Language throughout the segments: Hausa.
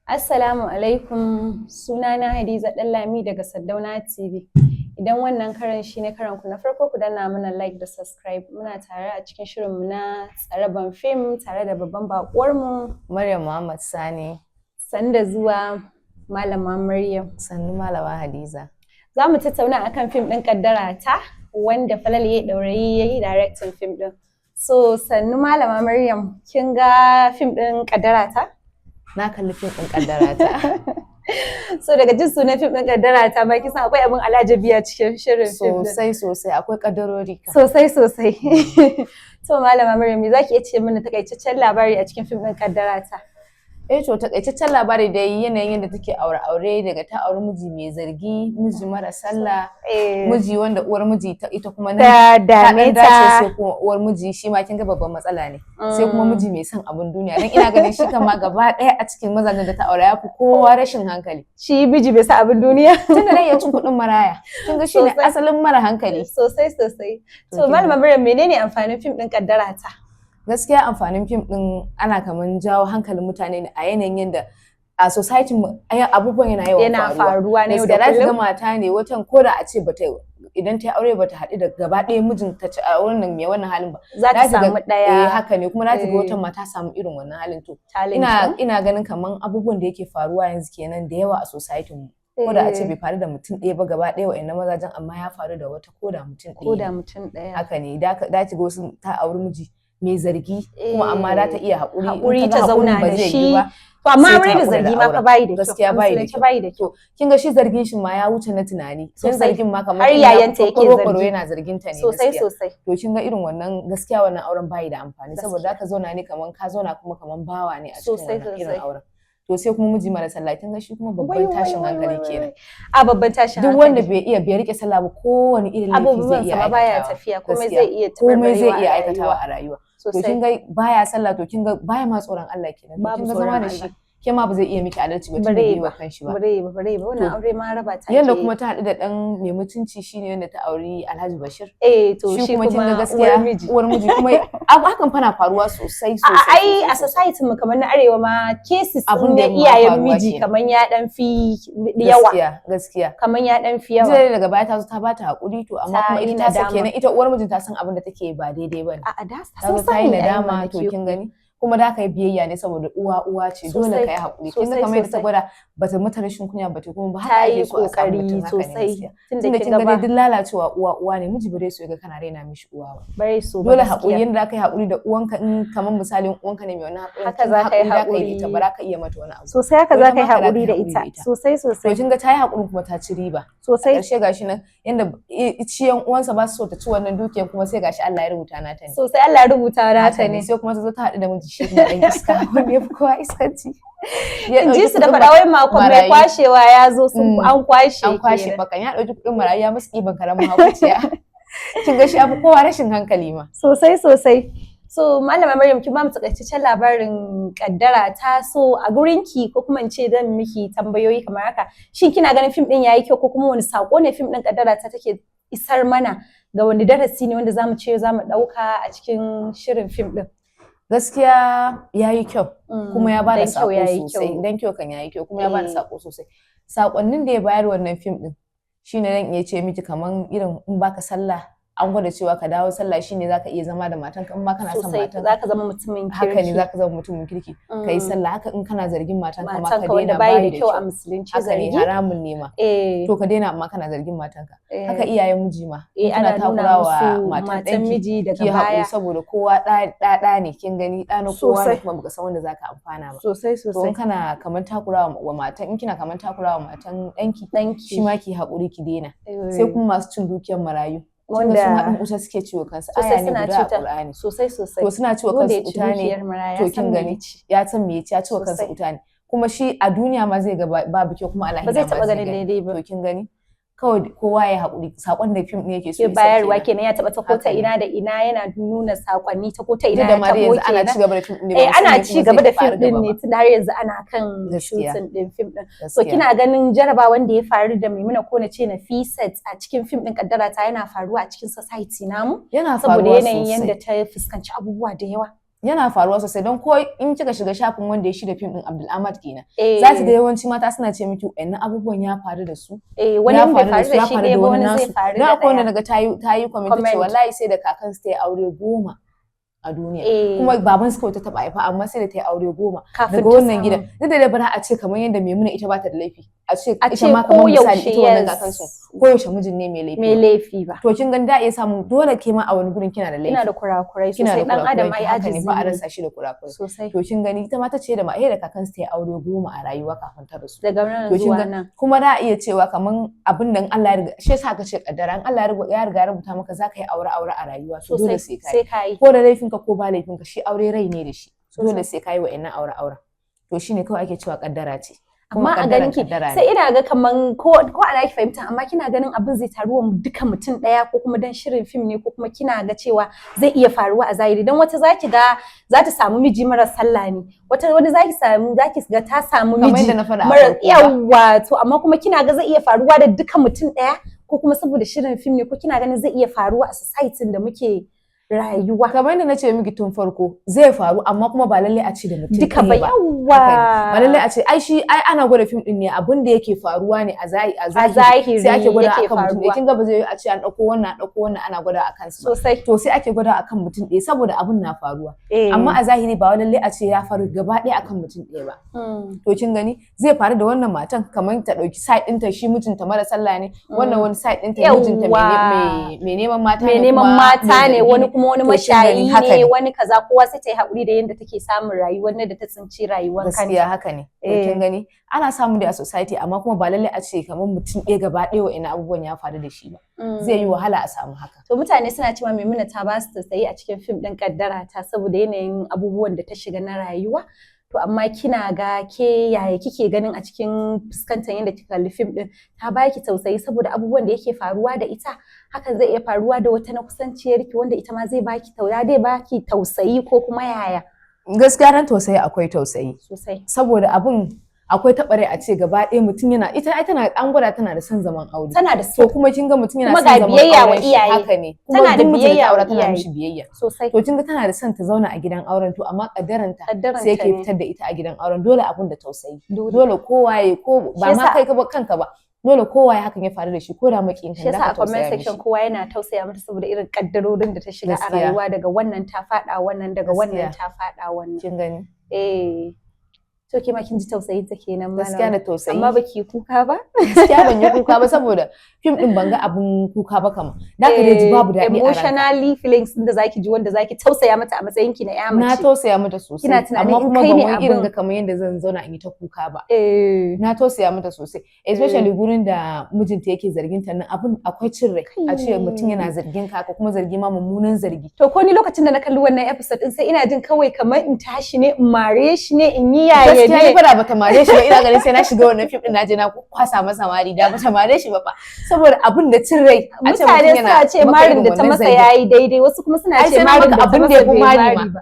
Assalamu alaikum, sunana Hadiza Ɗanlami daga Sardauna TV. Idan wannan karan shi ne karan ku na farko, ku danna mana like da subscribe. Muna tare a cikin shirinmu na Tsaraban Fim tare da babban baƙuwarmu Maryam Muhammad Sani. Sannu da zuwa, Malama Maryam. Sannu, Malama Hadiza. Za mu tattauna akan fim ɗin Kaddara Ta, wanda Falalu A Ɗaurayi ya yi directing fim ɗin. So sannu, Malama Maryam, kin ga fim ɗin Kaddara Ta? Na kalli fim ɗin Kaddara Ta. So daga jin sunan fim ɗin Kaddara Ta ma kisan akwai abin alajabi a cikin shirin fim ɗin. Sosai sosai, akwai kaddarori kam. Sosai sosai. To Malama Maryam, me zaki iya ce mana takaitaccen labari a cikin fim ɗin Kaddara Ta? Eh to, takaitaccen labari dai, yanayin yadda take aure aure, daga ta auri miji mai zargi, miji mara sallah, miji wanda uwar miji ta ita kuma nan Ta ta dame dan dace ta. Sai kuma uwar miji shi ma, kin ga babban matsala ne. Sai kuma miji mai son abun duniya, dan ina ganin shi kan ma gaba ɗaya a cikin mazajen da ta aure ya fi kowa rashin hankali. Shi miji bai sa abin duniya. Tunda dai ya ci kuɗin maraya. Kin ga shi ne asalin mara hankali. Sosai sosai. To To kin Malama Maryam, menene amfanin fim ɗin Kaddara Ta? Gaskiya amfanin fim din ana kaman jawo hankalin mutane ne a yanayin yadda a society mu abubuwan yana yawan Yana faruwa. faruwa na yau da Gaskiya za ki ga kullum. mata ne watan, ko da a ce bata, idan ta yi aure bata haɗu da gaba ɗaya mijin ta ci a wannan mai wannan halin ba, Za ta za ki ga- samu ɗaya. Eh, haka ne. Kuma za ki ga watan ma ta samu irin wannan halin. To talent ina ɗin. ina ganin kaman abubuwan da yake faruwa yanzu kenan da yawa a society mu, ko da a ce bai faru da mutum ɗaya ba gaba ɗaya wa'annan mazajen, amma ya faru da wata ko da mutum ɗaya Ko da ne. mutum ɗaya. Haka ne, da da ki ga wasu ta auri miji mai zargi kuma, amma za ta iya haƙuri. In Haƙuri ta ta ga haƙurin zauna ba da zai shi. yi ba, To amma sai ta aure da haƙura da zargi ma fa auren. bayi da kyau. Gaskiya bayi da Musulunci kyau. bayi da kyau. Kin ga shi zargin shi ma ya wuce na tunani. Kin zargin ma kamar Har kin ya yayanta yake kwaro-kwaro zargi. yana zargin ta ne. Sosai Gaskiya. sosai. To kin ga irin wannan, gaskiya wannan auren bayi da amfani, saboda zaka zauna ne kaman ka zauna kuma kaman bawa ne a cikin wannan irin auren. To sai kuma miji mara sallah, kin ga shi kuma babban Wai, wai, tashin wai, hankali wai, kenan. wai. A babban tashin Duk hankali. wanda bai iya, bai rike sallah ba, kowane irin laifi zai Abubuwan iya sama baya aikatawa. tafiya, komai Gaskiya. zai iya Komai zai taɓarɓarewa iya a aikatawa rayuwa. a rayuwa. To kin ga baya sallah, to kin ga baya ma tsoron Allah kenan. To Babu kin ga zama tsoron da shi Allah. ke ma ba zai iya miki adalci ba, tunda Bare bai yi wa ba. kanshi ba. Bare ba, bare ba. Wannan To, aure ma raba ta yanda ake yi. kuma ta haɗu da ɗan mai mutunci shine wanda ta auri Alhaji Bashir. Eh to shi shi kuma kin ga kuma gaskiya uwar miji. Uwar miji kuma hakan fa na faruwa sosai A sosai. ai a Sosai, sosai. society mu kamar na arewa ma, cases Abun ɗin da na ma iyayen faruwa miji kenan. kamar ya dan fi yawa. Gaskiya, gaskiya. Kamar ya dan fi yawa. Jiya daga baya ta zo ta bata haƙuri, to amma Ta kuma yi ita ta san nadama. kenan ita uwar mijin ta san abin da take ba daidai bane. A'a, da Ta sun zo ta yi sani ai nadama. mana To ke. kin gani kuma da ka yi biyayya ne, saboda uwa uwa ce, dole ka yi haƙuri. Kin ga kamar yadda ta gwada bata mata rashin kunya bata kuma ba, haka Ta yi ake so a samu kokari mutum, haka ne sosai. gaskiya. Tunda Tunda kin kin ga ga dai ba duk lalacewa, uwa uwa ne. Miji bare so ya ga kana raina mishi uwa ba. Bare so ba. Dole haƙuri, Gaskiya. yanda ka yi haƙuri da uwanka, in kamar misalin uwanka ne mai wannan haƙurin, Haka kin za ka yi haƙuri da ka yi da ita, haƙuri. ba za ka iya mata wani abu. Sosai, haka To za ita ka yi ma haka za ka haƙuri yi da haƙuri ita. da ita. Sosai To sosai. kin ga ta yi haƙurin kuma ta ci riba. A ƙarshe gashi nan yanda ciyan uwansa ba su so ta ci wannan dukiyan, kuma sai gashi Allah ya rubuta nata ne. Sosai, Allah ya rubuta nata Haka ne. Sai kuma ta zo ta haɗu da miji, shi kuma ɗan iska wanda ya fi kowa iskanci. Ya In ji ɗauki su da kuɗin faɗa wai makon mai marayu. kwashewa ya zo sun an kwashe An kwashe kenan. bakan, ya ɗauki kuɗin marayu ya musu ɗiban karen mahaukaciya. Kin ga shi ya fi kowa rashin hankali ma. Sosai sosai. So Malama Maryam, kin ba mu takaitaccen labarin Kaddara Ta. So a gurinki, ko kuma in ce zan miki tambayoyi kamar haka: shin kina ganin fim din yayi kyau, ko kuma wani sako ne fim din Kaddara Ta take isar mana, ga wani darasi ne wanda zamu ce zamu dauka a cikin shirin fim din? Gaskiya ya yi kyau kuma ya bada Dan kyau sako yayi sosai. kyau. Dan kyau kan yayi kyau kuma ya bada sako sosai. Sakonnin da ya bayar wannan fim din shine zan iya ce miki kaman irin in baka sallah, an gwada cewa ka dawo sallah shine zaka iya zama da matanka, in ma kana son matanka. Zaka zama mutumin kirki. Haka ne, zaka zama mutumin kirki, kai sallah. Haka in kana zargin matanka ma, ka Matanka, wanda daina, bayi bayi da kyau a musulunci Haka ne, zargi. haramun ne ma. To ka daina amma kana zargin matanka. Haka iyayen miji ma, in Eh, kina ana nuna takurawa musu matan matan ɗanki, miji daga ki haƙuri, baya. saboda kowa ɗa ɗa ne. Kin gani, ɗa na kowa ne, kuma baka san wanda zaka amfana ba. Sosai To in kana kaman takurawa wa matan, in kina kaman takurawa matan ɗanki, Ɗanki. shi ma ki haƙuri ki daina. Sai kuma masu cin dukiyar marayu, kin ga su ma Wanda ɗin wuta suke ciwo kansu. Sosai, Aya ne suna guda a cuta. Qur'ani. Sosai sosai. To suna ciwo Wanda kansu ya ci wuta ne. dukiyar maraya To ya san kin me gani ya ci. ya san me ya ci, ya ciwo kansa wuta ne. Kuma shi a duniya ma zai ga babu kyau, kuma a Ba zai lahira ma taɓa zai ganin gani. daidai ba. To kin gani, kawai kowa ya haƙuri, sakon da fim ɗin yake so Ke ya isar bayarwa kenan. kenan, ya taɓa ta ko ta Haka ne. ina da ina, yana nuna sakonni ta ko ta ina Duk da ya ma dai taɓo yanzu ana kenan. ci gaba da fim ɗin ne, Eh, ba mu san ana me ci kuma gaba zai da faru fim ɗin gaba ne, ba. tunda har yanzu ana kan shooting ɗin fim ɗin. So kina ganin jarabawan da ya faru da Maimuna, ko na ce Nafisat, a cikin fim ɗin Kaddara Ta yana faruwa a cikin society namu? Yana Saboda faruwa yanayin sosai. yadda ta fuskanci abubuwa da yawa. Yana faruwa sosai, don ko in kika shiga shafin wanda ya shirya fim din, Abdul Ahmad kenan, Eh, za ki ga yawanci mata suna ce miki wa'annan abubuwan ya faru da su. Eh, wani Ya in bai faru da faru su, da ya shi faru ɗaya da ba, wani wani zai nasu. faru Don da akwai wanda ɗaya. naga ta yi comment, ta ce Comment. wallahi sai da kakan su ta yi aure 10 a duniya. Kuma baban su kawai ta taba haifa, amma sai da ta yi aure 10 Kafin daga ta wannan samu. gidan. Duk da dai ba za a ce kamar yadda Maimuna ita ba ta da laifi, a ce A ita ce ma kamar misali koyaushe, ita wannan yes. kakan su koyaushe mijin ne mai laifi Mai ba. laifi ba. To kin gani, da iya samu dole ke ma a wani gurin kina da laifi. Kina da kurakurai Kina da sosai, dan adam kurakurai. ai Haka ne, ajizi ba a ne. rasa shi da kurakurai. Sosai. To kin gani, ita ma ta ce da ma da kakan su ta yi aure 10 a rayuwa kafin ta rasu. Daga nan To kin zuwa ga nan. kuma da iya cewa kaman abin da in Allah ya riga, shi yasa aka ce kaddara, in Allah ya riga ya rubuta maka zaka yi aure aure a rayuwa, to dole Sosai. sai ka yi. Sai ka yi. Ko da laifinka ko ba laifinka, shi aure rai ne da shi, Sosai. dole sai ka yi wa'annan aure auren. To shine kawai ake cewa kaddara ce. Kuma Amma a kaddaran ganin ki, kaddara ne. sai ina ga kaman ko ana ki fahimta, amma kina ganin abin zai taru wa duka mutum daya, ko kuma dan shirin fim ne, ko kuma kina ga cewa zai iya faruwa a zahiri? Dan wata zaki ga za ta samu miji mara sallah ne, wata wani zaki samu, zaki ga ta samu Kamar miji yadda na faɗa a mara farko ba. Yawa, to amma kuma kina ga zai iya faruwa da duka mutum daya, ko kuma saboda shirin fim ne, ko kina ganin zai iya faruwa a society da muke rayuwa? Kamar yadda na ce miki tun farko, zai faru, amma kuma ba lallai a ce da mutum Duka ba. ɗaya ba. Yawa. Haka ne. Ba lallai a ce, ai shi ai ana gwada fim din ne, abin da yake faruwa ne a A zahiri zahiri sai ake gwada yake akan mutum ɗaya. faruwa. Kin ga ba zai yi a ce an ɗauko wannan, an ɗauko wannan, ana gwada akan su ba. Sosai. To sai ake gwada akan mutum ɗaya saboda abin na faruwa, amma a zahiri ba lallai a ce ya faru gaba ɗaya akan mutum ɗaya ba. To kin gani, zai faru da wannan matan, kamar ta ɗauki side ɗinta, shi mijinta mara sallah ne, wannan wani side ɗinta, mijinta mai neman mata mai ne, neman kuma mata mai ne, zargi. Wani kuma wani To kin gani, mashayi haka ne, ne. wani kaza. Kowa sai ta yi haƙuri da yadda take samun rayuwar nan da ta tsinci rayuwar kanta. Gaskiya haka ne. To kin gani, ana samu dai a society, amma kuma ba lallai a ce kamar mutum ɗaya gaba ɗaya wa'ina abubuwan ya faru da shi ba. Zai yi wahala a samu haka. To mutane suna cewa Maimuna ta ba su tausayi a cikin fim ɗin Kaddara Ta saboda yanayin abubuwan da ta shiga na rayuwa. To amma kina ga ke yaya kike ganin a cikin fuskantar yadda kika kalli fim ɗin, ta baki tausayi saboda abubuwan da yake faruwa da ita, hakan zai iya faruwa da wata na kusanciyarki wanda ita ma zai baki tauya dai baki tausayi, ko kuma yaya? Gaskiya ran tausayi akwai tausayi. Sosai. Saboda abun akwai taɓa rai a ce gaba ɗaya mutum yana ita ai tana, an gwada tana da son zaman aure. Tana da To so. kuma kin ga mutum yana Kuma son ga zaman biyayya wa auren shi, iyaye. haka ne. Kuma Tana da duk mijin da ta biyayya wa aura tana iyaye. mishi biyayya. Sosai. To kin ga tana da son ta zauna a gidan auren, to amma kaddaranta Kaddaranta sai yake ne. fitar da ita a gidan auren. Dole abun da tausayi. Dole. Dole kowa ya ko ba Shi ma yasa- kai ka ba kanka ba. Dole kowa ya hakan ya faru da shi, ko da maƙiyin Shi ka yasa ka a comment tausaya section mishi. kowa yana tausaya mata saboda irin kaddarorin da ta shiga a Gaskiya. rayuwa, daga wannan ta faɗa wannan, daga wannan Gaskiya. ta faɗa wannan. Kin gani? Eh. To ke ma kin ji tausayin ta kenan, Gaskiya malama? da tausayi. Amma baki kuka ba? Gaskiya ban yi kuka ba, saboda fim din ban ga abun kuka ba, kama da ka dai ji babu daɗi a ranka. Emotionally feelings din da zaki ji wanda zaki tausaya mata a matsayin ki na ya Na mace. tausaya mata sosai, Kina tunanin amma in kuma kai ban ne wani irin abin- ga kamar yadda zan zauna in yi ta kuka ba. Na tausaya mata sosai, especially gurin da mijinta yake zargin ta nan, abun akwai cin rai a ce mutum yana zargin ka, ko kuma zargi ma mummunan zargi. To ko ni lokacin da na kalli wannan episode din, sai ina jin kawai kamar in tashi ne in mare shi ne, in yi yaya Gaskiya ni ne. fa da bata mare shi ba, ina ganin sai na shiga wannan fim din na je na kwasa masa mari, da bata mare shi ba fa, saboda abun da cin rai a ce mutum Mutane yana suna ce maka marin irin da ta wannan masa zargin. yayi daidai, wasu kuma suna Ai ce sai na marin maka da ta abin da masa ya fi bai mari mari ma. ba.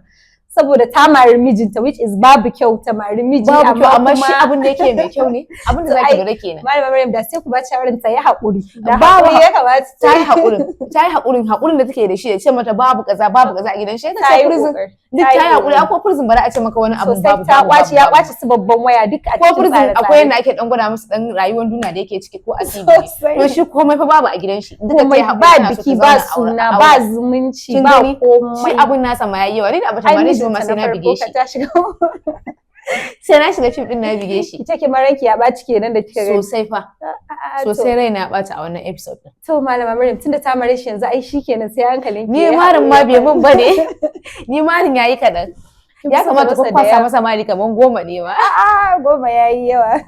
Saboda ta mari mijinta, which is babu kyau ta mari miji. Babu kyau, amma kuma shi abin da yake mai kyau ne, abin da To zaki ai, lura kenan. Malama Maryam, da sai ku ba shawarar ta yi haƙuri. Da Babu haƙuri ya kamata. Ta yi haƙurin, ta yi haƙurin, haƙurin da take da shi ya ce mata babu kaza, babu kaza a gidan shi, ta Ta ce yi prison ƙoƙari. duk Ta yi ta yi haƙuri ƙoƙari. ko prison ba za a ce maka wani abu Sosai, babu ta babu kwace ya babu. kwace su babban waya duk a Ko cikin prison tsare-tsare. akwai yanda ake dan gwada musu dan rayuwar duniya da yake ciki, ko a TV ne. Sosai. To shi komai fa babu a gidan shi duka, ta Komai yi haƙuri, ba, tana so ta biki zauna ba, a suna ba, auren. zumunci Kin ba, gani? Shi komai. abun nasa ma yayi yawa. Ni da bata Ai mare shi ba ma mijinta sai na na farko bige ka shi. ta shiga. Sai na shiga fim din na bige shi. Ki take maranki ya ɓaci kenan da kika gani. Sosai fa. A'a, to. Sosai raina ya ɓaci a wannan episode din. To Malama Maryam, tunda ta mare shi yanzu ai shikenan, sai hankalin ki Ni ya marin ma haƙuri ya bai mun bane, ni marin yayi kaɗan. Kin fi Ya so ta kamata masa ku da kwasa yawa. masa mari kaman 10 ne ma. A'a, 10 yayi yawa.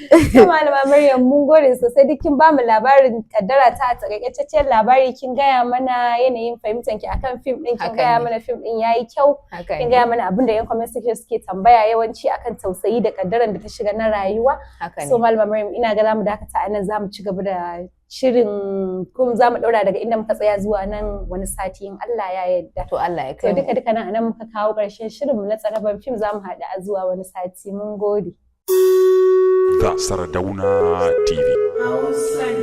To Malama Maryam, mun gode sosai, duk kin bamu labarin Kaddara Ta a takaitaccen labari, kin gaya mana yanayin fahimtar ki akan fim din, kin Haka gaya ne. mana fim din yayi kyau, Haka kin ne. gaya mana abin da yan comment section suke tambaya yawanci akan tausayi da kaddaran da ta shiga na rayuwa. Haka So ne. Malama Maryam, ina ga zamu dakata a nan, zamu ci gaba da shirin kuma zamu daura daga inda muka tsaya zuwa nan wani sati in Allah ya yarda. To Allah ya To kai mu. duka duka nan anan muka kawo ƙarshen shirinmu na Tsaraban Fim, zamu haɗu a zuwa wani sati. Mun gode. The Sardauna TV. Hausan